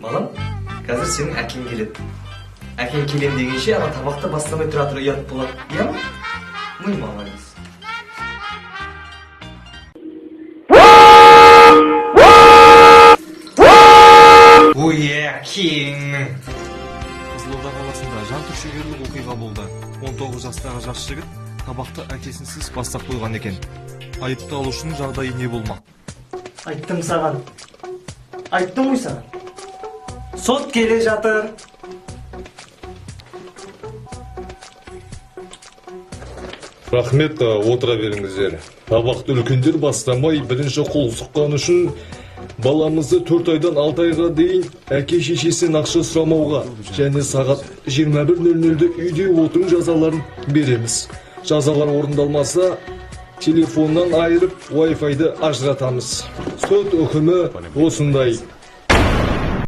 Балам, қазір сенің әкең келеді. Әкең келем дегенше, ана табақты бастамай тұра тұр, ұят болады, иә ма? Ну и молодец. Ой, әкеңнің. Қызылорда қаласында жантүршігерлік оқиға болды. 19 жастағы жас жігіт табақты әкесінсіз бастап қойған екен. Айыпталушының жағдайы не болмақ? Айттым саған. Айттым ғой саған. Сот келе жатыр. Рахмет, отыра беріңіздер. Табақты үлкендер бастамай бірінші қол сұққан үшін баламызды 4 айдан 6 айға дейін әке шешесінен ақша сұрамауға және сағат 21:00-де үйде отыру жазаларын береміз. Жазалар орындалмаса, телефоннан айырып, Wi-Fi-ды ажыратамыз. Сот үкімі осындай.